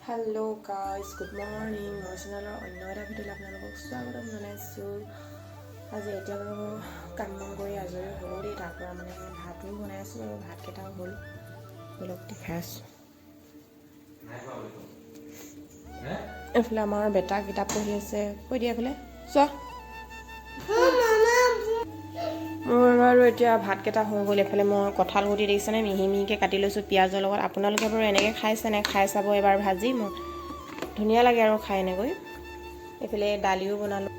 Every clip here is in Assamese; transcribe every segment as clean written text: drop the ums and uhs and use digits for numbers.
Hello' guys, good morning. মোৰ চেনেলৰ অন্য এটা ভিডিঅ'লৈ আপোনালোকক স্বাগতম জনাইছোঁ। আজি এতিয়া বাৰু কাম বন কৰি আজৰি হ'লোঁ দেই। তাৰ পৰা মানে ভাতো বনাই আছোঁ আৰু ভাতকেইটাও হ'ল। ব'লক, দেখাই আছোঁ। এইফালে আমাৰ বেটা কিতাপ পঢ়ি আছে। কৈ দিয়া, এইফালে চোৱা। মোৰ বাৰু এতিয়া ভাতকেইটা হৈ গ'ল। এইফালে মই কঁঠাল গুটি দেখিছেনে, মিহি মিহিকৈ কাটি লৈছোঁ পিঁয়াজৰ লগত। আপোনালোকে বাৰু এনেকৈ খাইছেনে? খাই চাব এবাৰ ভাজি, মোক ধুনীয়া লাগে আৰু খাই এনেকৈ। এইফালে দালিও বনালোঁ।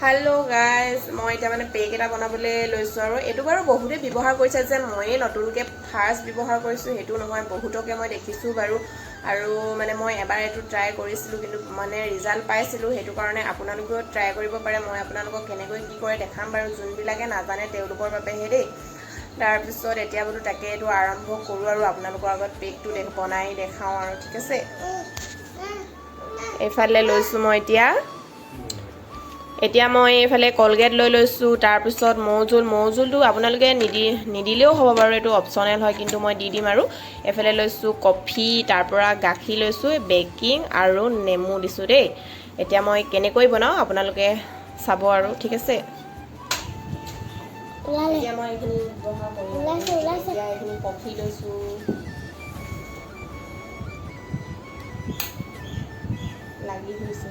হেল্ল' গাইজ, মই এতিয়া মানে পেক এটা বনাবলৈ লৈছোঁ আৰু এইটো বাৰু বহুতে ব্যৱহাৰ কৰিছে যে ময়ে নতুনকৈ ফাৰ্ষ্ট ব্যৱহাৰ কৰিছোঁ সেইটো নহয়, বহুতকে মই দেখিছোঁ বাৰু। আৰু মানে মই এবাৰ এইটো ট্ৰাই কৰিছিলোঁ, কিন্তু মানে ৰিজাল্ট পাইছিলোঁ, সেইটো কাৰণে আপোনালোকেও ট্ৰাই কৰিব পাৰে। মই আপোনালোকক কেনেকৈ কি কৰে দেখাম বাৰু, যোনবিলাকে নাজানে তেওঁলোকৰ বাবেহে দেই। তাৰপিছত এতিয়া বোলো তাকে এইটো আৰম্ভ কৰোঁ আৰু আপোনালোকৰ আগত পেকটো বনাই দেখাওঁ আৰু। ঠিক আছে, এইফালে লৈছোঁ মই এতিয়া। এতিয়া মই এইফালে কলগেট লৈ লৈছোঁ। তাৰপিছত মৌজোল। মৌজোলটো আপোনালোকে নিদিলেও হ'ব বাৰু, এইটো অপশ্যনেল হয়, কিন্তু মই দি দিম। আৰু এইফালে লৈছোঁ কফি, তাৰপৰা গাখীৰ লৈছোঁ, বেকিং আৰু নেমু দিছোঁ দেই। এতিয়া মই কেনেকৈ বনাওঁ আপোনালোকে চাব আৰু। ঠিক আছে। এতিয়া মই এইখিনি ব্যৱহাৰ কৰিম। ওলাইছে, ওলাইছে। এতিয়া এইখিনি কফি লৈছোঁ। লাগি ধৰিছে।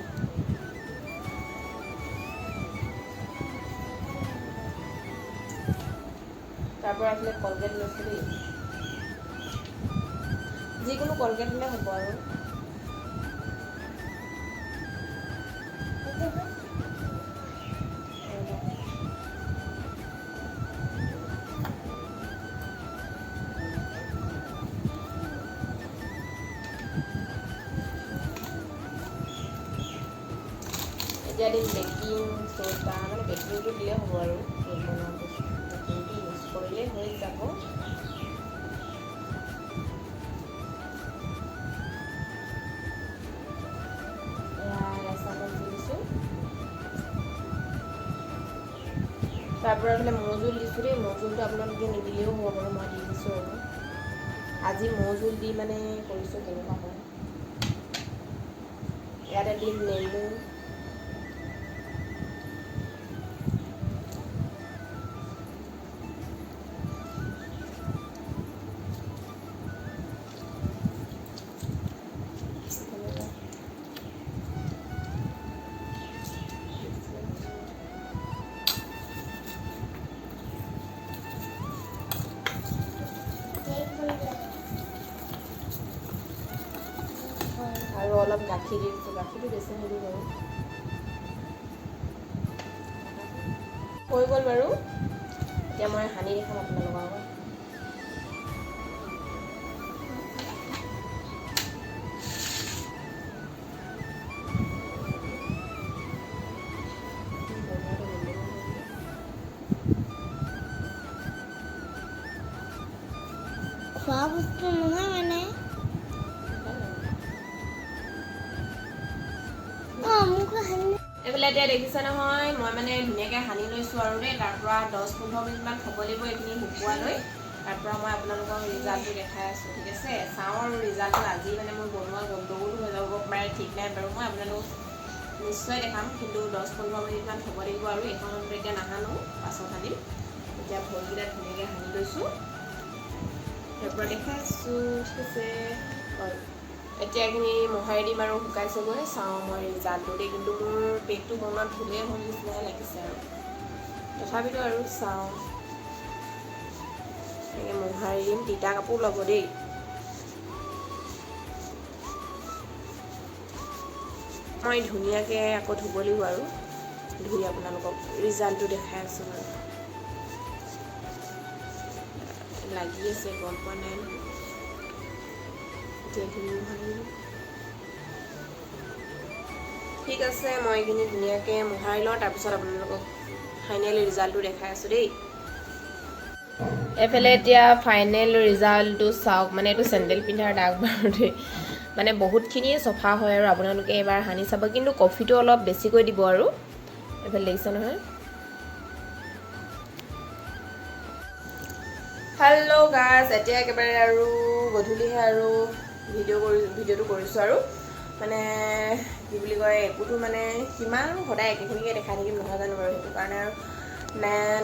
তাৰ পৰা এইফালে কলগেট লৈছোঁ দেই। যিকোনো কলগেট হ'লে হ'ব আৰু। এতিয়া দিম বেকিং চ'ডা, মানে বেকিংটো দিলে হ'ব আৰু কেক বনোৱা বস্তু বেকিংটো ইউজ কৰিলেই হৈ যাব। এয়া এচামুচ দি দিছোঁ। তাৰপৰা এইফালে মৌজোল দিছোঁ দেই। মৌজোলটো আপোনালোকে নিদিলেও হ'ব বাৰু, মই দি দিছোঁ আৰু। আজি মৌজোল দি মানে কৰিছোঁ, কেনেকুৱা হয়। ইয়াতে দিম নেমু। আৰু অলপ গাখীৰ দি দিছোঁ। গাখীৰটো বেছি নিদিওঁ বাৰু। হৈ গ'ল বাৰু। এতিয়া মই সানি দেখাম আপোনালোকৰ আগত। খোৱা বস্তু নহয় মানে। অঁ, মোক সানি। এইফালে এতিয়া দেখিছে নহয়, মই মানে ধুনীয়াকৈ সানি লৈছোঁ আৰু দেই। তাৰ পৰা 10-15 মিনিটমান থ'ব লাগিব এইখিনি শুকুৱালৈ। তাৰ পৰা মই আপোনালোকক ৰিজাল্টটো দেখাই আছোঁ। ঠিক আছে, চাওঁ আৰু ৰিজাল্টটো। আজি মানে মোৰ বনোৱা গণ্ডগোলো হৈ যাব পাৰে, ঠিক নাই বাৰু। মই আপোনালোকক নিশ্চয় দেখাম, কিন্তু 10-15 মিনিটমান থ'ব লাগিব আৰু এইখনত এতিয়া নাসানো, পাছত সানিম। এতিয়া ভৰিকেইটা ধুনীয়াকৈ সানি লৈছোঁ, তাৰ পৰা দেখাই আছোঁ। ঠিক আছে, হয়। এতিয়া এইখিনি মোহাৰি দিম আৰু শুকাইছেগৈ। চাওঁ মই ৰিজাল্টটো দেই। কিন্তু মোৰ পেকটো বনোৱাত ভুলেই হ'ল নিচিনাহে লাগিছে আৰু তথাপিতো আৰু চাওঁ। এনেকৈ মোহাৰি দিম। তিতা কাপোৰ ল'ব দেই। মই ধুনীয়াকৈ আকৌ ধুব লাগিব আৰু ধুই আপোনালোকক ৰিজাল্টটো দেখাই আছোঁ বাৰু। লাগি আছে, গম পোৱা নাই নহয়। এতিয়া এইখিনি মোহাৰি দিম। ঠিক আছে, মই এইখিনি ধুনীয়াকৈ মোহাৰি লওঁ, তাৰপিছত আপোনালোকক ফাইনেল ৰিজাল্টটো দেখাই আছোঁ দেই। এইফালে এতিয়া ফাইনেল ৰিজাল্টটো চাওক, মানে এইটো চেণ্ডেল পিন্ধাৰ দাগ বাৰু দেই, মানে বহুতখিনিয়ে চফা হয় আৰু আপোনালোকে এবাৰ সানি চাব, কিন্তু কফিটো অলপ বেছিকৈ দিব আৰু। এইফালে দেখিছে নহয়। হেল্ল' গাইজ, এতিয়া একেবাৰে আৰু গধূলিহে আৰু ভিডিঅ'টো কৰিছোঁ আৰু মানে কি বুলি কয়, একোতো মানে কিমান সদায় একেখিনিকে দেখাই থাকিম নহয় জানো বাৰু, সেইটো কাৰণে আৰু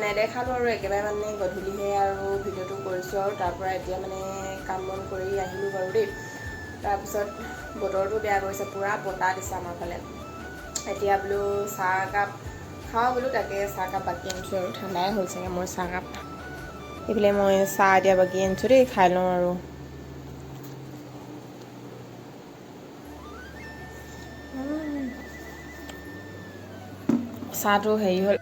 নেদেখালোঁ আৰু একেবাৰে মানে গধূলিহে আৰু ভিডিঅ'টো কৰিছোঁ আৰু। তাৰপৰা এতিয়া মানে কাম বন কৰি আহিলোঁ বাৰু দেই। তাৰপিছত বতৰটো বেয়া কৰিছে, পূৰা বতাহ দিছে আমাৰ ফালে। এতিয়া বোলো চাহ একাপ খাওঁ বোলো, তাকে চাহকাপ বাকী আনিছোঁ আৰু, ঠাণ্ডাই হ'ল চাগে মোৰ চাহকাপ। এইফালে মই চাহ এতিয়া বাকী আনিছোঁ দেই, খাই লওঁ আৰু। চাহটো হেৰি হ'ল।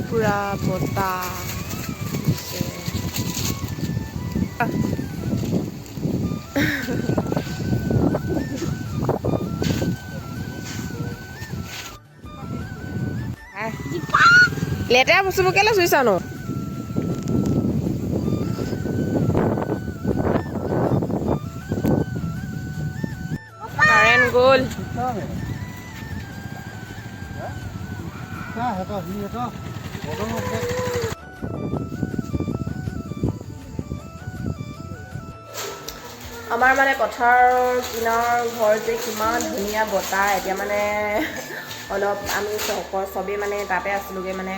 পুৰা বতাহ দিছে। লেতেৰা বস্তুবোৰ কেলৈ চুইছা নো? কাৰেণ্ট গ'ল। আমাৰ মানে পথাৰৰ কিনাৰৰ ঘৰ যে কিমান ধুনীয়া বতাহ। এতিয়া মানে অলপ আমি চবেই মানে তাতে আছিলোঁগৈ, মানে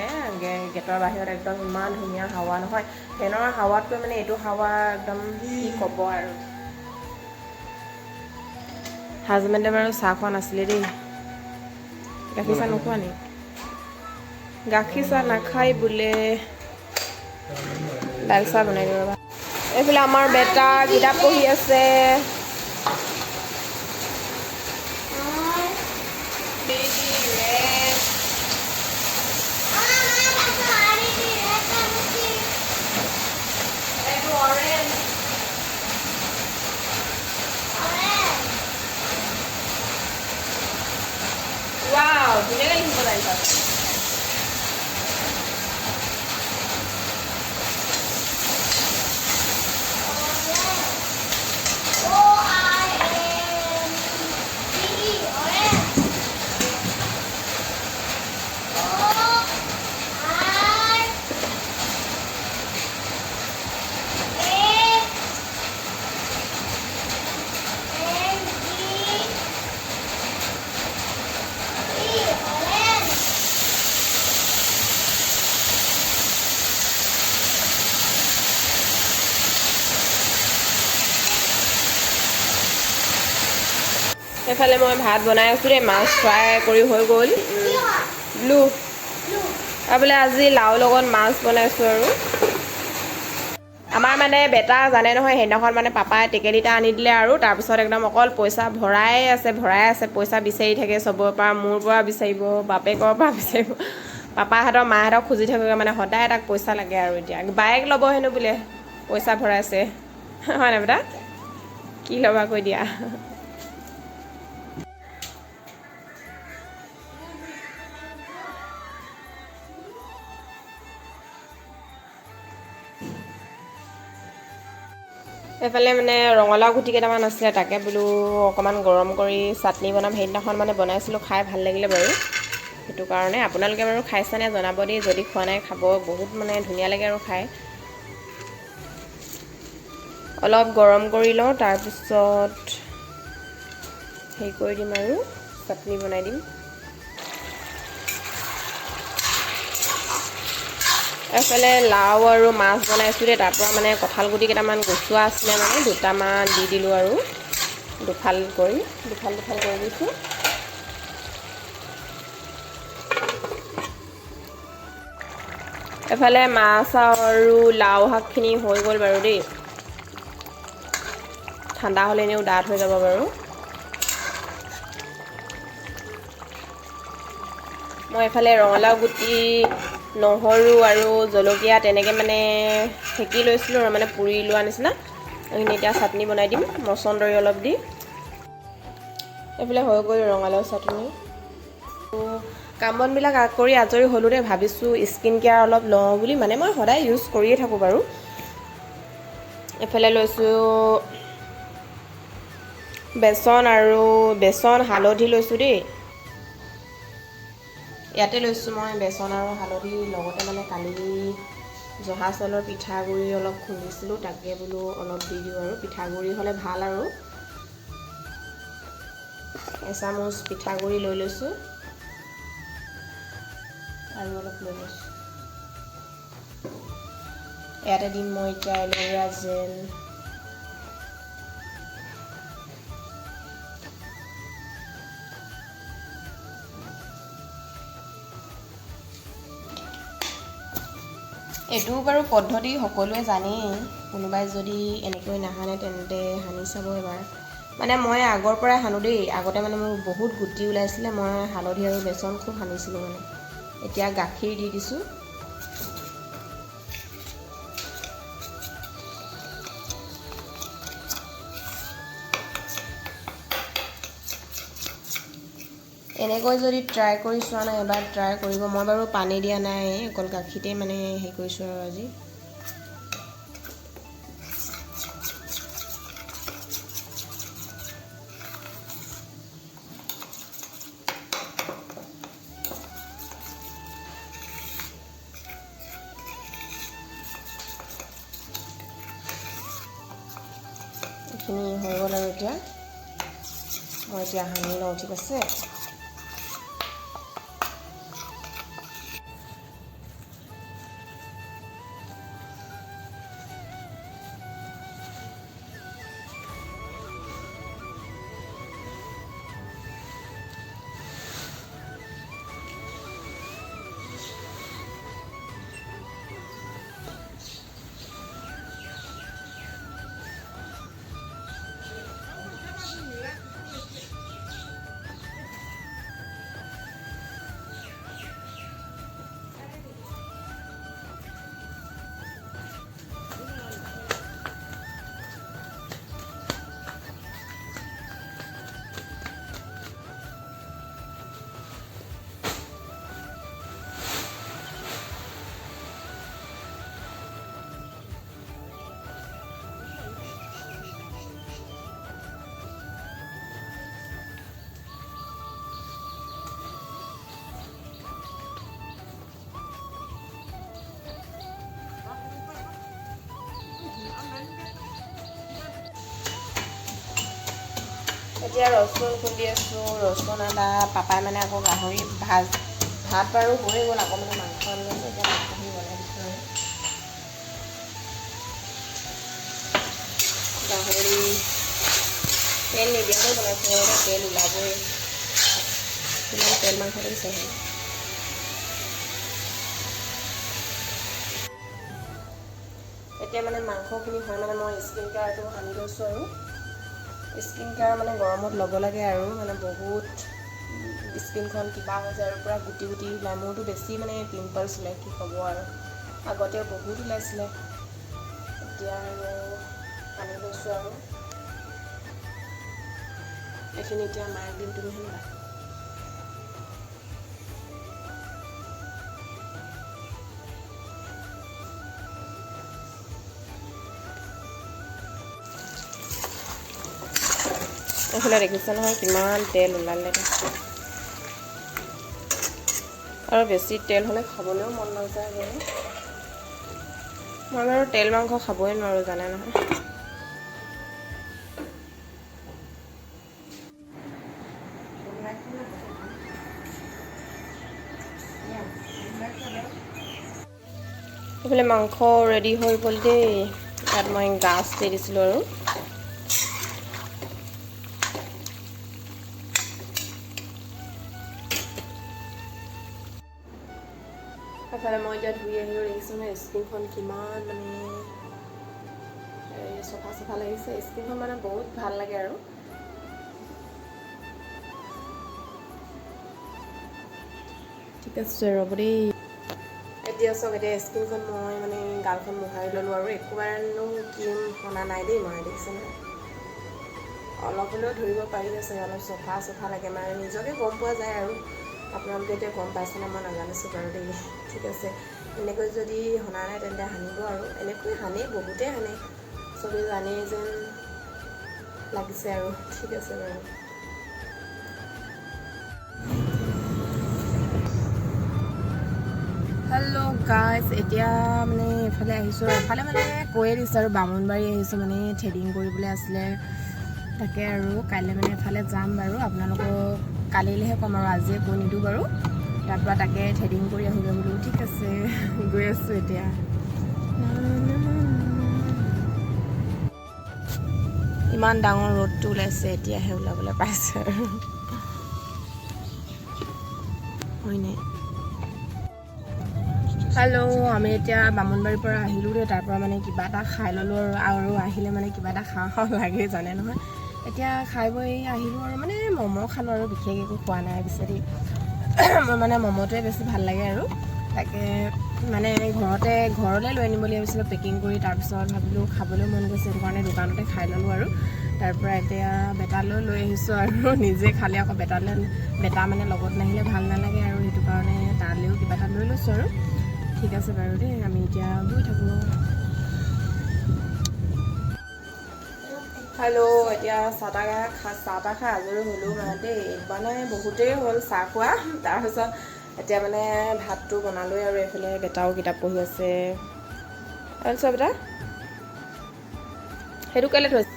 গেটৰ বাহিৰত একদম ইমান ধুনীয়া হাৱা নহয়, ফেনৰ হাৱাতকৈ মানে এইটো হাৱা একদম কি ক'ব আৰু। হাজবেণ্ডে বাৰু চাহ খোৱা নাছিলে দেই। গাখীৰ চাহ নোখোৱা নি? গাখীৰ চাহ নাখায় বোলে, দাল চাহ বনাই দিব ৰ'বা। এইফালে আমাৰ বেটা কিতাপ পঢ়ি আছে। ধুনীয়াকৈ লিখিব জানিছা। এইফালে মই ভাত বনাই আছোঁ দেই, মাছ ফ্ৰাই কৰি হৈ গ'ল। ব্লু আৰু বোলে আজি লাও লগত মাছ বনাইছোঁ আৰু। আমাৰ মানে বেটা জানে নহয়, সেইদিনাখন মানে পাপাই টেকেলি এটা আনি দিলে আৰু তাৰপিছত একদম অকল পইচা ভৰাই আছে ভৰাই আছে, পইচা বিচাৰি থাকে চবৰে পৰা, মোৰ পৰা বিচাৰিব, বাপেকৰ পৰা বিচাৰিব, পাপাহঁতৰ মাহঁতক খুজি থাকে, মানে সদায় তাক পইচা লাগে আৰু। এতিয়া বাইক ল'ব হেনো বোলে, পইচা ভৰাইছে। হয় নাই বেটা? কি ল'বা কৈ দিয়া। এইফালে মানে ৰঙালাও গুটি কেইটামান আছিলে, তাকে বোলো অকণমান গৰম কৰি চাটনি বনাম। সেইদিনাখন মানে বনাইছিলোঁ, খাই ভাল লাগিলে বাৰু, সেইটো কাৰণে আপোনালোকে বাৰু খাইছেনে জনাব দেই। যদি খোৱা নাই খাব, বহুত মানে ধুনীয়া লাগে আৰু খাই। অলপ গৰম কৰি লওঁ, তাৰপিছত হেৰি কৰি দিম আৰু চাটনি বনাই দিম। এইফালে লাও আৰু মাছ বনাইছোঁ দেই। তাৰপৰা মানে কঁঠাল গুটি কেইটামান গুচোৱা আছিলে, মানে দুটামান দি দিলোঁ আৰু দুফাল কৰি দুফাল দুফাল কৰি দিছোঁ। এফালে মাছ আৰু লাও শাকখিনি হৈ গ'ল বাৰু দেই। ঠাণ্ডা হ'লে এনেও ডাঠ হৈ যাব বাৰু। মই এফালে ৰঙালাও গুটি, নহৰু আৰু জলকীয়া তেনেকৈ মানে সেকি লৈছিলোঁ আৰু মানে পুৰি লোৱা নিচিনা। এইখিনি এতিয়া চাটনি বনাই দিম মচন্দৰী অলপ দি। এইফালে হৈ গ'ল ৰঙালাও চাটনি। কাম বনবিলাক কৰি আজৰি হ'লোঁ দেই। ভাবিছোঁ স্কিন কেয়াৰ অলপ লওঁ বুলি, মানে মই সদায় ইউজ কৰিয়ে থাকোঁ বাৰু। এইফালে লৈছোঁ বেচন আৰু বেচন হালধি লৈছোঁ দেই। ইয়াতে লৈছোঁ মই বেচন আৰু হালধি, লগতে মানে কালি জহা চাউলৰ পিঠাগুড়ি অলপ খুন্দিছিলোঁ, তাকে বোলো অলপ দি দিওঁ আৰু। পিঠাগুড়ি হ'লে ভাল আৰু। এচামুচ পিঠাগুড়ি লৈ লৈছোঁ আৰু অলপ লৈ লৈছোঁ। ইয়াতে দিম মই এতিয়া এল'ভেৰা জেল। এইটো বাৰু পদ্ধতি সকলোৱে জানেই, কোনোবাই যদি এনেকৈ নাহানে তেন্তে সানি চাব এবাৰ। মানে মই আগৰ পৰাই সানো দেই, আগতে মানে মোৰ বহুত গুটি ওলাইছিলে, মই হালধি আৰু বেচন খুব সানিছিলোঁ মানে। এতিয়া গাখীৰ দি দিছোঁ। এনেকৈ যদি ট্ৰাই কৰি চোৱা নাই এবাৰ ট্ৰাই কৰিব। মই বাৰু পানী দিয়া নাই, অকল গাখীৰতে মানে হেৰি কৰিছোঁ আৰু আজি। এইখিনি হৈ গ'ল আৰু এতিয়া মই এতিয়া সানি লওঁ, ঠিক আছে। এতিয়া ৰচুন খুন্দি আছোঁ, ৰচুন আদা। পাপাই মানে আকৌ গাহৰি ভাজ ভাত বাৰু হৈয়ে গ'ল, আকৌ মানে মাংস আনিলে, এতিয়া মাংসখিনি বনাই দিছোঁ আৰু। গাহৰি তেল নিদিয়াকৈ বনাইছোঁ, তেল ওলাবই, কিমান তেল মাংস দিছে। এতিয়া মানে মাংসখিনি হয় মানে মই স্কিন কেয়াৰটো সানি লৈছোঁ আৰু। স্কিন কেয়াৰ মানে গৰমত ল'ব লাগে আৰু, মানে বহুত স্কিনখন কিবা হৈ যায় আৰু পূৰা গুটি গুটি ওলায়। মোৰতো বেছি মানে পিম্পলছ ওলায়, কি ক'ব আৰু, আগতেও বহুত ওলাইছিলে। এতিয়া আৰু সানি লৈছোঁ আৰু এইখিনি। এতিয়া মাক দিম, তুমি সানিবা। এইফালে দেখিছে নহয় কিমান তেল ওলালে। আৰু বেছি তেল হ'লে খাবলৈও মন নাযায় বাৰু। মই বাৰু তেল মাংস খাবই নোৱাৰোঁ, জানে নহয়। এইফালে মাংস ৰেডি হৈ গ'ল দেই। ইয়াত মই গাজ দি দিছিলোঁ আৰু। এফালে মই এতিয়া ধুই আহিলোঁ, দেখিছোঁ নহয় স্কিনখন কিমান মানে চফা চফা লাগিছে। স্কিনখন মানে বহুত ভাল লাগে আৰু। ঠিক আছে ৰ'ব দেই। এতিয়া চাওক, এতিয়া স্কিনখন মই মানে গালখন মোহাৰি ল'লোঁ আৰু। একোবাৰনো ক্ৰীম সনা নাই দেই মই, দেখিছে নহয় অলপ হ'লেও ধৰিব পাৰি আছে, অলপ চফা চফা লাগে মানে নিজকে গম পোৱা যায় আৰু। আপোনালোকে এতিয়া গম পাইছেনে মই নাজানিছোঁ বাৰু দেই। ঠিক আছে, এনেকৈ যদি সনা নাই তেন্তে সানিব আৰু। এনেকৈ সানে, বহুতেই সানে, চবেই জানেই যেন লাগিছে আৰু। ঠিক আছে বাৰু। হেল্ল' গাইজ, এতিয়া মানে এইফালে আহিছোঁ। এফালে মানে কৈয়ে দিছোঁ আৰু, বামুণবাৰী আহিছোঁ মানে থ্ৰেডিং কৰিবলৈ আছিলে, তাকে আৰু কাইলৈ মানে এফালে যাম বাৰু। আপোনালোকক কালিলৈহে ক'ম আৰু, আজিয়ে কৈ নিদিওঁ বাৰু। তাৰপৰা তাকে থ্ৰেডিং কৰি আহোঁগৈ বোলো। ঠিক আছে, গৈ আছোঁ এতিয়া। ইমান ডাঙৰ ৰ'দটো ওলাইছে, এতিয়াহে ওলাবলৈ পাইছে আৰু, হয়নে? হেল্ল', আমি এতিয়া বামুণবাৰীৰ পৰা আহিলোঁ দেই। তাৰপৰা মানে কিবা এটা খাই ল'লোঁ আৰু, আৰু আহিলে মানে কিবা এটা খাওঁ খাওঁ লাগে জানে নহয়। এতিয়া খাই বৈ আহিলোঁ আৰু, মানে ম'ম' খালোঁ আৰু, বিশেষ একো খোৱা নাই পিছে দেই। মোৰ মানে ম'ম'টোৱে বেছি ভাল লাগে আৰু। তাকে মানে ঘৰলৈ লৈ আনিম বুলি ভাবিছিলোঁ পেকিং কৰি, তাৰপিছত ভাবিলোঁ খাবলৈ মন গৈছে, সেইটো কাৰণে দোকানতে খাই ল'লোঁ আৰু। তাৰপৰা এতিয়া বেটালৈ লৈ আহিছোঁ আৰু, নিজে খালে আকৌ বেটা মানে লগত নাহিলে ভাল নালাগে আৰু, সেইটো কাৰণে তালৈও কিবা এটা লৈ লৈছোঁ আৰু। ঠিক আছে বাৰু দেই, আমি এতিয়া গৈ থাকোঁ। হেল্ল', এতিয়া চাহ তাহ খাই আজৰি হ'লোঁ মানে দেই, মানে বহুতেই হ'ল চাহ খোৱা। তাৰপিছত এতিয়া মানে ভাতটো বনালোঁ আৰু। এইফালে বেটাও কিতাপ পঢ়ি আছে। চোৱা বেটা, সেইটো কেলৈ থৈছে?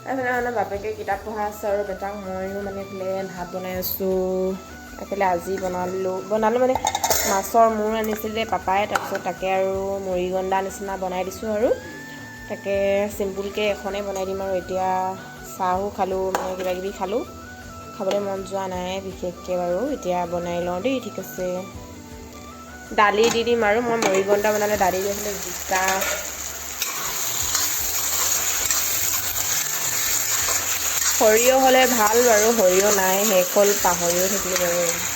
এইফালে মানে বাপেকে কিতাপ পঢ়া আছে আৰু বেটাক, ময়ো মানে এইফালে ভাত বনাই আছোঁ। এইফালে আজি বনালোঁ মানে মাছৰ মূৰ আনিছিলে পাপাই, তাৰপিছত তাকে আৰু মুড়িগণ্ডা নিচিনা বনাই দিছোঁ আৰু। তাকে চিম্পুলকৈ এখনেই বনাই দিম আৰু। এতিয়া চাহো খালোঁ, মানে কিবা কিবি খালোঁ, খাবলৈ মন যোৱা নাই বিশেষকৈ বাৰু। এতিয়া বনাই লওঁ দেই। ঠিক আছে, দালি দি দিম আৰু। মই মুড়িগণ্ডা বনালে দালি দি আছিলে জিকা, সৰিয়হ হ'লে ভাল বাৰু, সৰিয়হ নাই, শেষ হ'ল, পাহৰিও থাকিলোঁ বাৰু।